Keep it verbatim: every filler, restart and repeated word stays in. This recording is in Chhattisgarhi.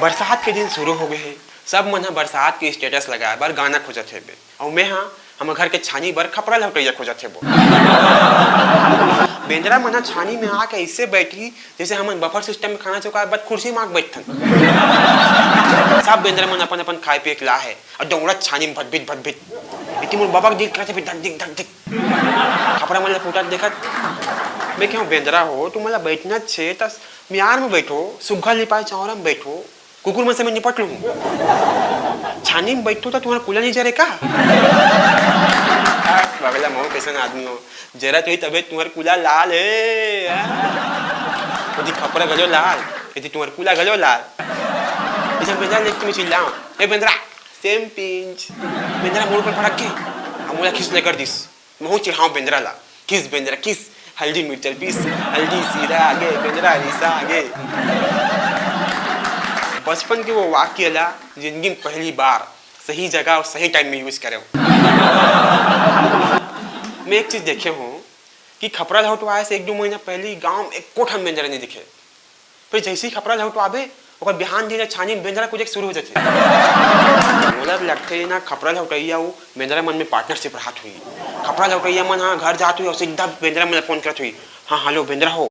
बरसात के दिन शुरू हो गए हे, सब मन ह बरसात के status लगाए बर गाना खोजत हेबे, अउ मैं हा हमर घर के छानी बर खपरा लहुटइया खोजत हेबो। बेंदरा मन ह छानी में आके ऐसे बैठी, जैसे हमन buffet system में खाना चौकाए बर कुर्सी मांग बैठथन। सब बेंदरा मन अपन अपन खाए पिए के ला हे, अउ दौड़त छानी में भटभिट भटभिट। इति मोर बाबा के दिल करत हे, धक धिक धक धिक। खपरा मन ल फूटत देखत, मैं कहूँ, "बेंदरा हो, तुमन ल बैठना छे, त मियार में बैठो, सुग्घर लिपाए चौरा में बैठो, कुकुर मन से मैं निपट लूँ। छानी में बैठो त तुम्हार कुला नहीं जरे का?" आ, बगला, महू कैसन आदमी हो, जरत होही तभे तुम्हार कुला लाल हे, हाँ? यदि खपरा घलो लाल, यदि तुम्हार कुला घलो लाल। ऐसे बेंदरा देख के मैं चिल्लाऊँ, "ए बेंदरा, same pinch।" बेंदरा मोर ऊपर भड़क के, अब मोला खीस ले कर दिस। महू चिढ़ाऊँ बेंदरा ला, "किस बेंदरा, किस? हल्दी मिर्चर पीस, हल्दी सीरा आगे, बेंदरा रिसा आगे।" बचपन के वो वाक्य ला जिंदगी में पहली बार सही जगह और सही time में use करे हूँ। मैं एक चीज देखे हूँ कि खपरा लहुटवाए से एक दो महीना पहली गांव में एको ठन बेंदरा नहीं दिखे। फिर जैसे ही खपरा लहुटवाबे, ओकर बिहान दिन छानी में बेंदरा कुदेक शुरू हो जाथे। मोला भी लगथे ना, खपरा लहुटइया अउ बेंदरा मन में partnership रहत हुई। खपरा लहुटइया मन हा घर जात हुई अउ सीधा बेंदरा मन ला फोन करत हुई, "हाँ, हेलो बेंदरा हो,